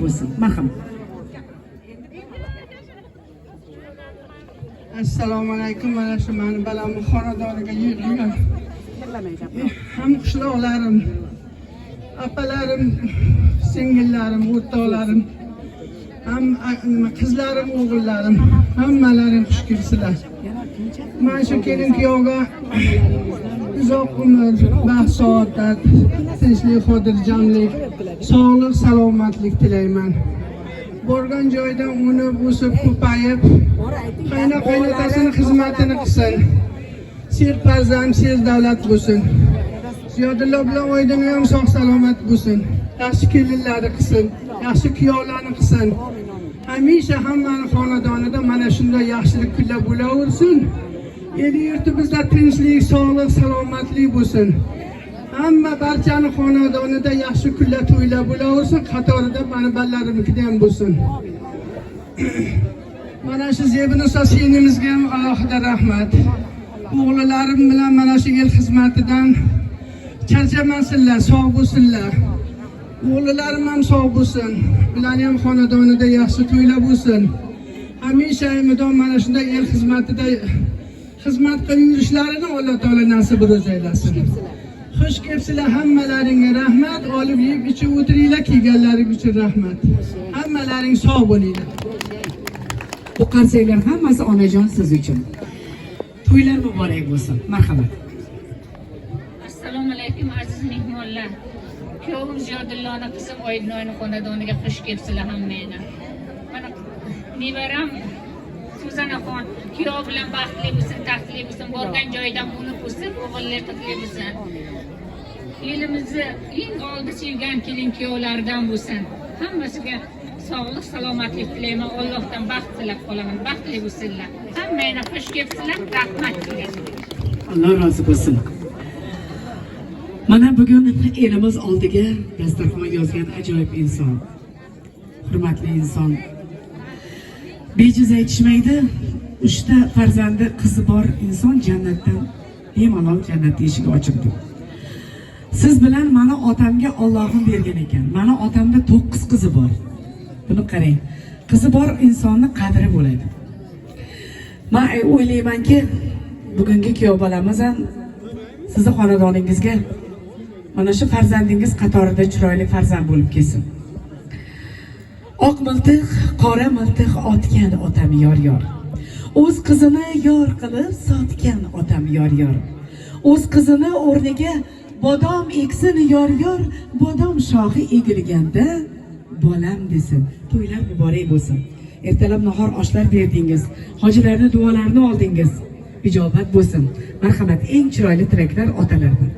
Bo'lsin. Marhamat. Assalomu alaykum. Mana shu mani balamni xonadoniga yig'ilgan ham qishloqlarim, opalarim, singillarim, o'rtoqlarim, ham nima, qizlarim, o'g'illarim, hammalaring xush kelibsizlar. Mana shu kelin kuyovga uzoq umr, baxt, saodat, tinchlik, xotirjamlik, sog'lik, salomatlik tilayman. Borgan joyidan unib, o'sib, ko'payib, qayna qaynotasini xizmatini qilsin. Ser farzand, ser davlat bo'lsin. Ziyodullo bilan Oydin ham sog' salomat bo'lsin. Yaxshi kelinlari qilsin, yaxshi kuyovlarni qilsin. Hamisha hammani xonadonida mana shunday yaxshilik kunlar bo'laversin. El yurtimizda tinchlik, sog'lik, salomatlik bo'lsin. Hamma barchani xonadonida yaxshi kunlar, to'ylar bo'laversin. Qatorida mani bolalarimnikida ham bo'lsin. Mana shu Zebiniso singlimizga ham alohida rahmat. O'g'lilarim bilan mana shu el xizmatidan charchamasinlar, sog' bo'lsinlar. O'g'lilarim ham sog' bo'lsin. Ularni ham xonadonida yaxshi to'ylar bo'lsin. Hamisha mudom mana shunday el xizmatida xizmat qilib yurishlarini Alloh taolo nasib ro'z aylasin. Xush kelibsizlar, hammalaringga rahmat. Olib yeb ichib o'tiringlar, kelganlaring uchun rahmat. Hammalaring sog' bo'linglar. Bu qarsaklar hammasi, onajon, siz uchun. To'ylar muborak bo'lsin. Marhamat. Assalomu alaykum, aziz mehmonlar. Kuyovim Ziyodilloni, qizim Oydinoyni xonadoniga xush kelibsizlar hammanglar. Mana nevaram Suzanaxon kuyov bilan baxtli bo'lsin, taxtli bo'lsin, borgan joyidan unib o'sib, o'g'illi qizli bo'lsin. Elimizni eng oldi sevgan kelin kuyovlaridan bo'lsin. Hammasiga sog'lik, salomatlik tilayman. Allohdan baxt tilab qolaman. Baxtli bo'lsinlar. Hammanglar xush kelibsizlar. Rahmat sizga. Alloh rozi bo'lsin. Mana bugun elimiz oldiga dasturxon yozgan ajoyib inson. Hurmatli inson. Bejiz aytishmaydi, uchta farzandi, qizi bor inson jannatdan bemalol jannat eshigi ochiq deb. Siz bilan mani otamga Allohim bergan ekan. Mani otamda 9 qizi bor. Buni qarang. Qizi bor insonni qadri bo'ladi. Men o'ylaymanki, bugungi kuyov bolamiz ham sizni xonadoningizga mana shu farzandingiz qatorida chiroyli farzand bo'lib kelsin. Oq miltiq, qora miltiq otgan otam yor yor. O'z qizini yor qilib sotgan otam yor yor. O'z qizini o'rniga bodom eksin yor yor, bodom shoxi egilganda bolam desin. To'ylar muborak bo'lsin. Ertalab nahor oshlar berdingiz. Hojilarni duolarini oldingiz. Ijobat bo'lsin. Marhamat, eng chiroyli tilaklar otalardan.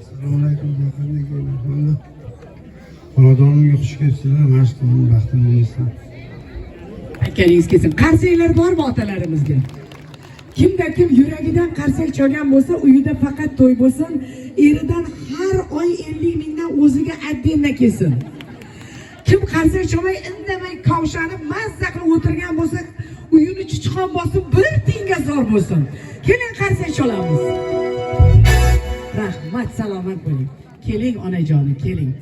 Assalomu alaykum, qanday mehmonlar. Xonadonimga xush kelibsizlar, mana shu kunning baxtini bersin. Aytganingiz kelsin. Qarsaklar bormi otalarimizga? Kimda kim yuragidan qarsak cholgan bo'lsa, uyida faqat to'y bo'lsin, eridan har oy 50 mingdan o'ziga отдельно kelsin. Kim qarsak cholmay, indamay kavshanib, mazza qilib o'tirgan bo'lsa, uyini chichqon bosib, bir tiyinga zor bo'lsin. Keling, qarsak cholamiz. Rahmat, salomat bo'ling. Keling, onajonim, keling.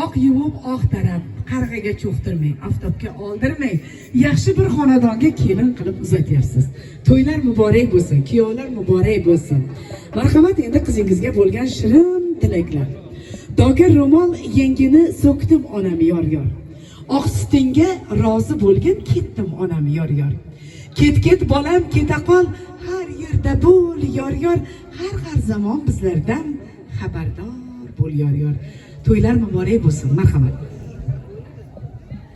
Oq yuvib, oq tarab, qarg'aga cho'qtirmang, oftobga oldirmang. Yaxshi bir xonadonga kelin qilib uzatyapsiz. To'ylar muborak bo'lsin, kuyovlar muborak bo'lsin. Marhamat, endi qizingizga bo'lgan shirin tilaklar. Doka ro'mol yengini so'kdim onam yor yor. Oq sutingga rozi bo'lgin ketdim onam yor yor. Ket ket bolam, keta qol, har yerda bo'l yor yor, har har zamon bizlardan xabardor bo'l yor yor. To'ylar muborak bo'lsin. Marhamat.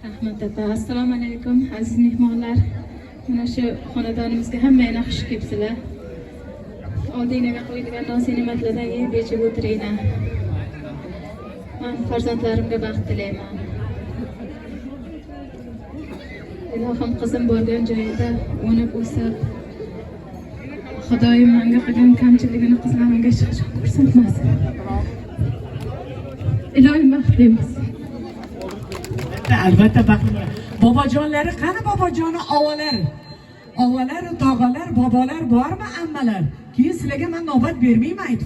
Rahmat, opa. Assalomu alaykum, aziz mehmonlar. Mana shu xonadonimizga hammanglar xush kelibsizlar. Oldinglarga qo'yilgan noz ne'matlardan yeb ichib o'tiringlar. Man farzandlarimga baxt tilayman. Ilohim, qizim borgan joyida o'nib o'sib, Xudoyim menga qilgan kamchiligini qizlarimga hech qachon ko'rsatmasin. Ilohim, baxtli bo'lsin. Albatta baxtli bo'ladi. Bobojonlari qani, bobojoni, ovalar? Ovalar, tog'alar, bobolar bormi, ammalar? Keyin sizlarga men navbat bermayman, aytib